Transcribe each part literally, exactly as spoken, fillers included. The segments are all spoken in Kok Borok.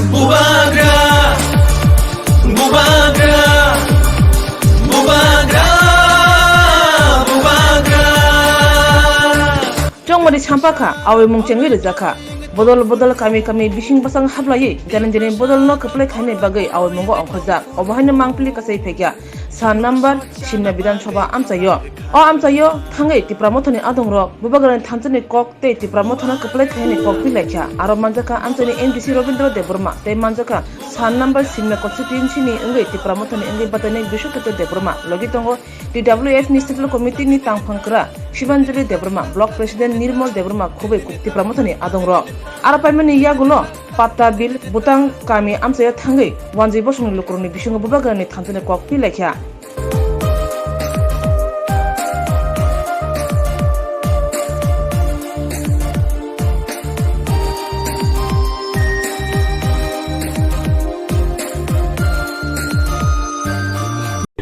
Bubagra, bubagra, bubagra, bubagra. Chongmani sampakha, awi mung chengwi rijak kha. Bodol bodol kami kami bising bwsang hablaiwi jani jani bodolno kwplai khaini bagwi awi mungo ongkhorjak. Obo haino mangpili kasai phaikha. San number Simna Bidhan Sabha amchaio. O amchaio thangwi Tipra Mothani adongrok Bubagrani thanchani kok tei Tipra Mothano kwplai khaini kok pi laikha. Aro manjakha amchaini M D C Robindra Debbarma tei manjakha san number Simna constituency ni wngwi Tipra Mothani wngwi batainai Biswakirti Debbarma. Logi tongo T W F ni Central Committee ni tangphang kwra Shibanjali Debbarma, Block President Nirmal Debbarma khobwi Tipra Mothani adongrok. Aro paimani yagulo Patta Bill, Butang kami amchaio thangwi wanjwi bosongni lukurokni bisingo Bubagrani thanchani kok pi laikha.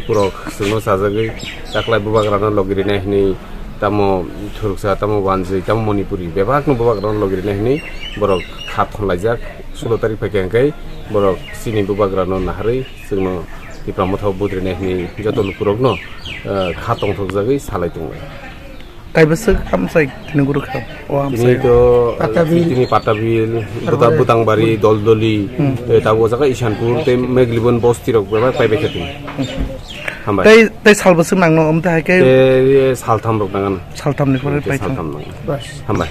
Borok chwngno chajagwi taklai Bubagrano logi rinai hwnwi tamo thuruksa, tamo wanjwi, tamo Manipuri bebakno Bubagrano logi rinai hwnwi borok kha thonlaijak. Sulo tarik phaikha hwnkhe borok chini Bubagrano naharwi chwngno Tipra Mothao budrinai hwnwi joto lukurokno, eh, kha tongthokjagwi salai tongo. Kaibwswk amchai tini guru kha, o amchai. Tini to, Patabil. Tini Patabil, Buta-, Butang Bari, Doldoli, hmm, eh, tabuk o jaga Isanpur, tei Meglibon bosti rok bebak paibai kha tini. Hmm. Hambai. Tei, tei sal bwswk nangno, omo tei hai khe? Tei saltham rok nangan. Saltham ni pore tei paithang. Saltham nangan. Bas. Hambai.